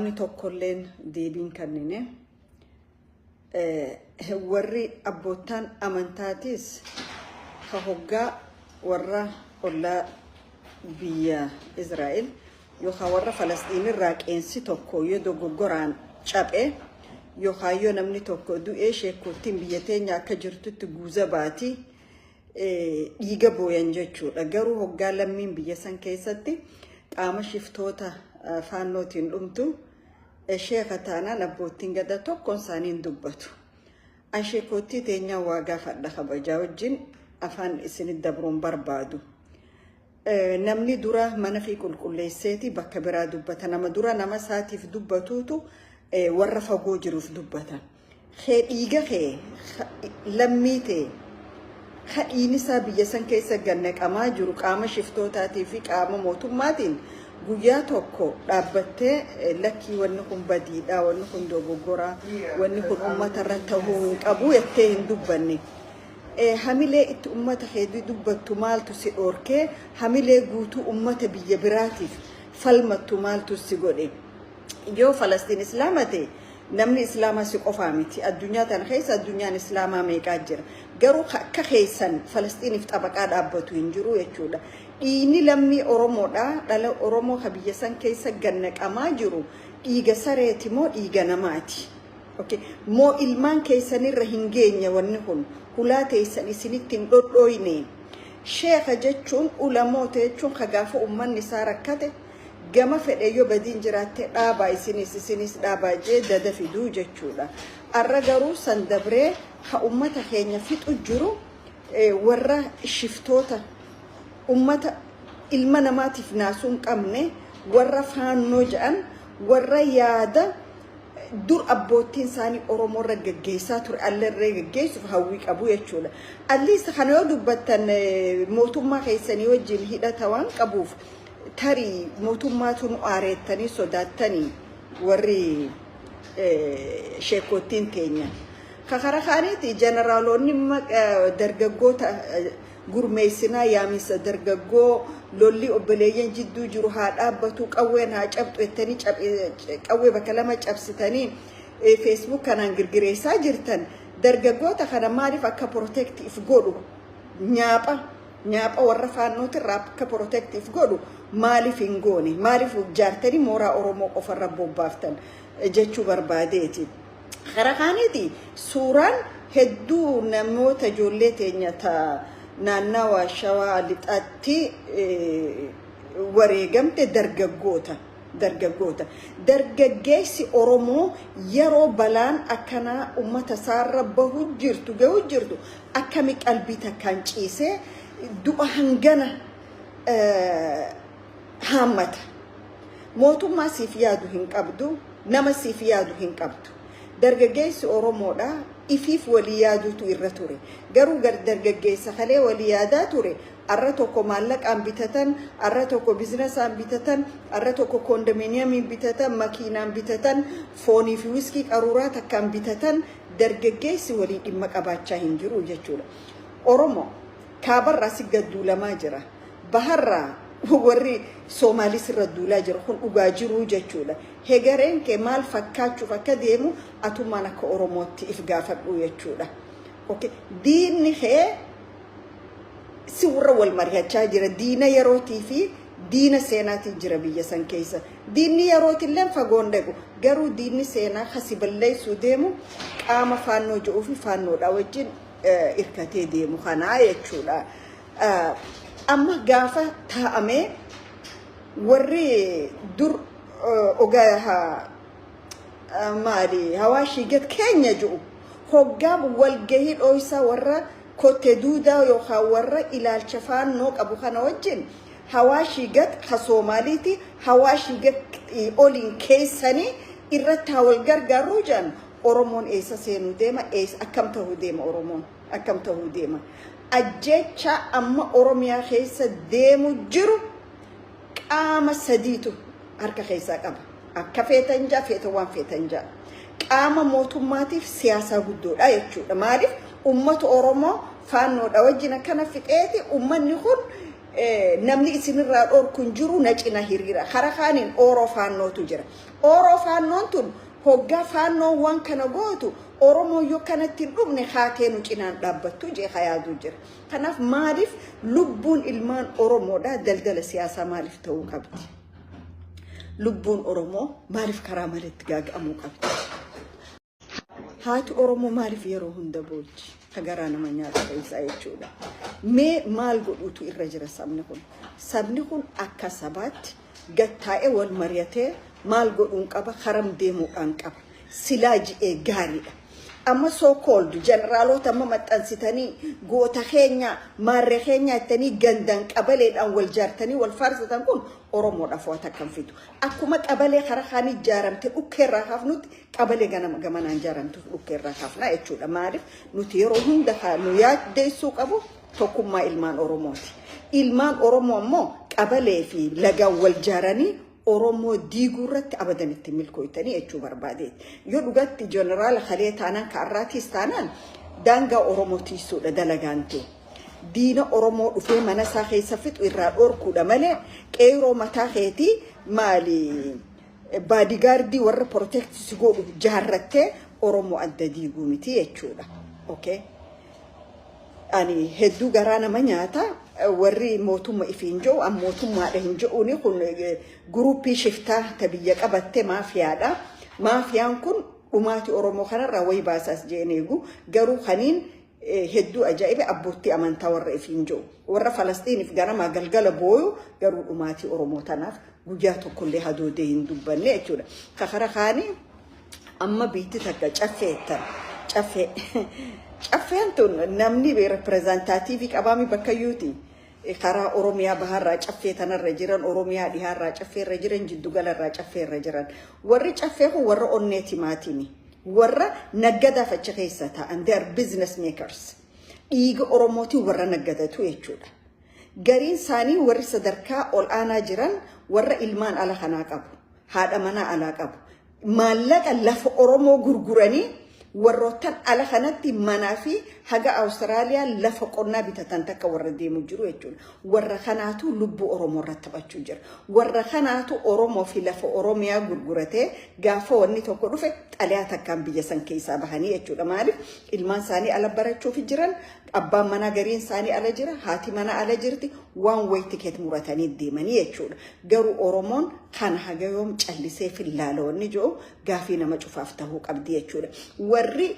Qaamni tokkolleen deebiin kennine. Warri abboottaan amantaatis ka hoggaa warra ollaa biyya Israa'el yookaan warra Falasxiin irraa qeensi tokko yoo dogoggoraan caphe yookaan yoo namni tokko du'ee, sheekottiin biyya teenya akka jirtutti guuza baati dhiiga booyan jechuudha. Garuu hoggaa lammiin biyya san keessatti qaama shiftoota faannootiin dhumtu, sheeka taanaan abboottiin gadaa tokkoon isaanii hin dubbatu. An sheekottii teenyaa waa gaafadha, kabajaa wajjin afaan isinit dabruun barbaadu. Namni dura mana fi qulqulleesseeti bakka biraa dubbata. Nama dura nama isaatiif dubbatuutu warra fagoo jiruuf dubbata. Kee dhiiga kee lammii ta'e kadhiin isaa biyya san keessa gannaqamaa jiru qaama shiftootaatii fi qaama mootummaatiin guyyaa tokko dhaabbattee, "Lakkii, wanni kun badiidha, wanni kun dogoggoraa, wanni kun uummata irra ta'uu hin qabu," jettee hin dubbanne. Hamilee itti uummata kee dubbattu maaltu si dhoorkee? Hamilee guutuu uummata biyya biraatiif falmattu maaltu si godhe? Yoo Falastiin Islaama ta'e, namni Islaamaa si qofaa miti. Addunyaa tana keessa addunyaan Islaamaa meeqaa jira? Garuu akka keessan Falastiiniif xabaqaa dhaabbatu hin jiru jechuudha. Dhiigni lammii Oromoodha. Dhala Oromoo ka biyya san keessa gannaqamaa jiru dhiiga sareeti moo dhiiga namaati? Okay. Moo ilmaan keessanirra hin geenye wanni kun? Hulaa teessan isinitti hin dhodhooyne? Sheeka jechuun, ulamoota jechuun, ka gaafa uummanni isaa rakkate gama fedhe yoo badiin jiraatte dhaabaa, isinis dhaabaa jee dada fiduu jechuudha. Arra garuu san dabree ka ummata keenya fixu jiru warra shiftoota, ummata ilma namaatiif naasuu hin qabne, warra faannoo jedhan, warra yaada dur abboottiin isaanii Oromoo irra gaggeessaa ture allarree gaggeessuuf hawwii qabu jechuudha. Alliis kana yoo dubbattan mootummaa keessanii wajjin hidhata waan qabuuf, tarii mootummaatu nu aareettanii sodaattanii warri sheekottiin teenya. Kakara kaaniiti jeneraalonni dargaggoota gurmeessinaa, yaamisa dargaggoo, lolli obboleeyyan jidduu jiru haa dhaabbatu, qawween haa cabxu jettanii qawwee bakka lama cabsitanii Facebook kanaan girgireessaa jirtan. Dargaggoota kana maaliif akka protective godhu, nyaapha nyaapha warra faannootirraa akka protective godhu maaliif hin goone? Maaliif jaartanii mooraa Oromoo qofarra bobbaaftan jechuu barbaadeeti. Karaa kaaniiti suuraan hedduu namoota ijoollee teenya ta naannawa Shawaa Lixaatti wareegamte dargaggoota. Dargaggoota. Dargaggeessi Oromoo yeroo balaan akkanaa uummata isaarra bahu jirtu, gahu jirtu, akkami qalbii takkaan ciisee du'a hangana haammata? Mootummaa siif yaadu hin qabdu, nama siif yaadu hin qabdu. Dargaggeessi Oromoodha ifiif walii yaaduutu irra ture. Garuu dargaggeessa kalee walii yaadaa ture arra tokko maallaqaan bitatan, arra tokko businessaan bitatan, arra tokko condominiumiin bitatan, makiinaan bitatan, foonii fi wiskii qaruuraa takkaan bitatan. Dargaggeessi walii dhimma qabaachaa hin jiru jechuudha. Oromoo kaabarraa si gadduulamaa jira. Baharraa warri Soomaalis irra duulaa jira. Kun dhugaa jiruu jechuudha. Hegareen kee maal fakkaachuuf akka deemu atummaan akka Oromootti if gaafadhu jechuudha. Okay. Diinni kee si warra wal mari'achaa jira. Diina yerootii fi diina seenaatiin jira biyya san keessa. Diinni yerootillee fagoon dhaqu. Garuu diinni seenaa kasi balleessuu deemu qaama faannoo jedhuu fi faannoodha wajjin hirkatee deemu kanaa jechuudha. Amma gaafa taa'amee warri dur ogaa maali hawaashii gad keenya jedhu hoggaa walgahii dhooysaa warra kotte duudaa yookaan warra ilaalcha faannoo qabu kana wajjin hawaashii gad ka Soomaaliiti, hawaashii gad oliin keessanii irratti haa wal gargaarruu jedhan, Oromoon eessa seenuu deema? Eessa akkam ta'uu deema? Oromoon akkam ta'uu deema? Ajjecha amma Oromiyaa keessa deemu jiru qaama sadiitu harka keessaa qaba. Akka feetan jaa, feeta waan feetan jaa. Qaama mootummaatiif siyaasaa guddoodha jechuudha. Maaliif ummata Oromoo faannoodha wajjin akkana fixeeti ummanni kun Namni isinirraa dhorku hin jiru, na cina hiriira. Kara kaaniin Ooroo Faannootu jira. Ooroo Faannoon tun hoggaa Faannoon waan kana gootu, Oromoo yoo kanatti hin dhumne haatee nu cinaan dhaabbattu jee yaaduu jira. Kanaaf maaliif lubbuun ilmaan Oromoodhaa daldala siyaasaa maaliif ta'uu qabdi? Lubbuun Oromoo maaliif karaa malitti gaaga'amuu qabdi? Haati Oromoo maaliif yeroo hunda boochi? Ka garaa nama nyaata keessaa jechuudha. Mee maal godhuutu irra jira sabni kun? Sabni kun akka sabaatti gattaa'ee wal mari'atee maal godhuun qaba? Karam deemuudhaan qaba. Silaa ji'ee gaariidha. Amma so called jeneraalota amma maxxansitanii goota keenya, maarree keenya jettanii gandaan qabaleedhaan wal jaartanii wal faarsatan kun Oromoodhaaf waan takka hin fidu. Akkuma qabalee karaa kaan ijaaramte dhukkeerraa kaafnutti, qabalee ganama gamanaan ijaaramtu dhukkeerraa kaafnaa jechuudha. Maaliif nuti yeroo hunda nu yaaddeessuu qabu tokkummaa ilmaan Oromooti. Ilmaan Oromoo ammoo qabalee fi lagaan wal jaaranii Oromoo diiguu irratti abadan itti milkooytanii jechuu barbaadeeti. Yoo dhugatti jeneraala kalee taanaan, ka'arraatiis taanaan, daangaa Oromoo tiisuudha dalagaan ta'e. Diina Oromoo dhufee mana isaa keessa fixu irraa dhorkuudha malee, qeeroo mataa keetii maali bodyguard warra protect si godhu jaarrattee Oromoo adda diiguu miti jechuudha. Okay. Ani hedduu garaa nama nyaata. Warri mootummaa ifiin jiru an mootummaadha hin jiruuni kun group shiftaa ta biyya qabatte maafiyaadha. Maafiyaan kun dhumaati Oromoo kanarraa wayi baasaas jeen eegu. Garuu kaniin hedduu ajaa'iba abbootii amantaa warra ifiin jiru. Warra Falastiiniif ganamaa galgala booyu, garuu dhumaatii Oromoo tanaaf guyyaa tokkollee hadoodee hin dubbanne jechuudha. Kakara kaanii amma biitti takka caffeettan caffee. Caffeen tun namni representative qabaami bakka iyyuuti. Karaa Oromiyaa baharraa caffee tanarra jiran, Oromiyaa dhihaarraa caffeerra jiran, jiddugalarraa caffeerra jiran. Warri caffee kun warra onnee timaatimi. Warra naggadaaf achi keessa taa'an, they are business makers. Dhiiga Oromootiin warra naggadatu jechuudha. Gariin isaanii warri sadarkaa ol aanaa jiran warra ilmaan ala kanaa qabu. Haadha manaa alaa qabu. Maallaqa lafa Oromoo gurguranii warroottan ala kanatti manaa fi haga Awustiraaliyaa lafa qonnaa bitatan takka warra deemu jiru jechuudha. Warra kanaatu lubbuu Oromoo irratti taphachuu jira. Warra kanaatu Oromoo fi lafa Oromiyaa gurguratee gaafa wanni tokko dhufe xaliyaa takkaan biyya san keessaa bahanii jechuudha. Maaliif ilmaan isaanii ala barachuuf jiran, abbaan manaa gariin isaanii ala jira, haati manaa ala jirti, waan wayi ticket muratanii deemanii jechuudha. Garuu Oromoon kana haga yoom callisee fillaala wanni jiru gaafii nama cufaaf tahuu qabdi jechuudha. Warri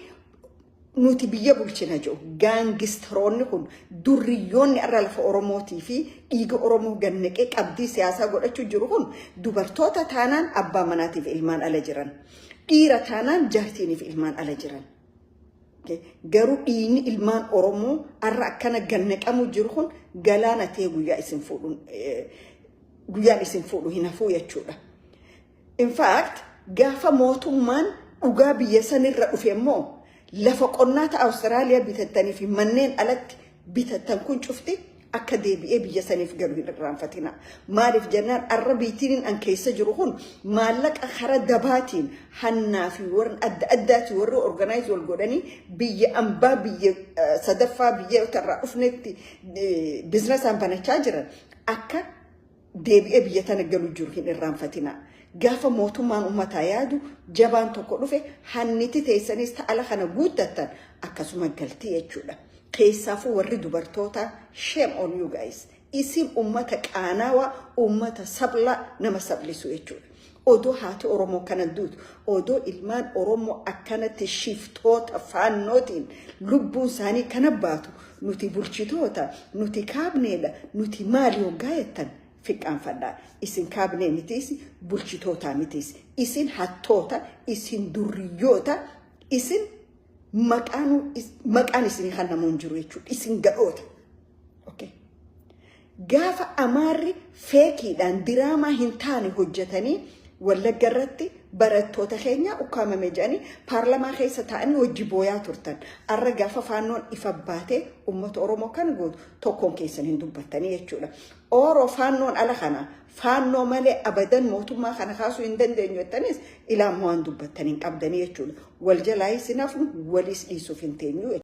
nuti biyya bulchina jiru gangsteroonni kun, durriyyoonni irra lafa Oromootii fi dhiiga Oromoo gannaqee qabdii siyaasaa godhachuu jiru kun, dubartoota taanaan abbaa manaatiif ilmaan ala jiran. Dhiira taanaan jaartiiniif ilmaan ala jiran. Garuu dhiigni ilmaan Oromoo har'a akkana gannaqamu jiru kun galaana ta'e guyyaan isin fuudhu hin hafuu jechuudha. In fact, gaafa mootummaan dhugaa biyya sanirra dhufe immoo lafa qonnaa ta'a Awustiraaliyaa bitattanii fi manneen alatti bitattan kun cufti akka deebi'ee biyya saniif galu hin irraanfatina. Maaliif jennaan, arra biitiin an keessa jiru kun maallaqa kara dabaatiin hannaa fi warra adda addaatiin warri organize wal godhanii biyya ambaa, biyya sadaffaa, biyya irraa dhufnetti businessaan banachaa jiran akka deebi'ee biyya tana galu jiru hin irraanfatina. Gaafa mootummaan uummataa yaadu jabaan tokko dhufe, hanniti teessanis ta'ala kana guuttattan akkasuma galtii jechuudha. Keessaafuu warri dubartoota, shame on you guys. Isin ummata qaanawaa, ummata sablaa nama sablisu jechuudha. Odoo haati Oromoo kana duutu, odoo ilmaan Oromoo akkanatti shiftoota faannootiin lubbuun isaanii kana baatu, nuti bulchitoota, nuti kaabneedha, nuti maali hoggaa jettan fiqqaanfadhaa. Isin kaabnee mitiis, bulchitootaa mitiis. Isin hattoota, isin durriyyoota, isin maqaan isinii kan namoon jiru jechuudha. Isin gadhoota. Okay. Gaafa Amaarri fakeiidhaan diraamaa hin taane hojjetanii Wallagga irratti barattoota keenya ukkaamame jedhanii paarlamaa keessa taa'anii hojii booyaa turtan. Arra gaafa Faannoon ifa baatee uummata Oromoo kan gootu tokkoon keessan hin dubbattanii jechuudha. Ooroo Faannoon ala kana, Faannoo malee abadan mootummaa kana kaasuu hin dandeenyu jettanis ilaamu waan dubbattan hin qabdanii jechuudha. Wal jalaa isin hafnu, waliis dhiisuuf hin teenyu.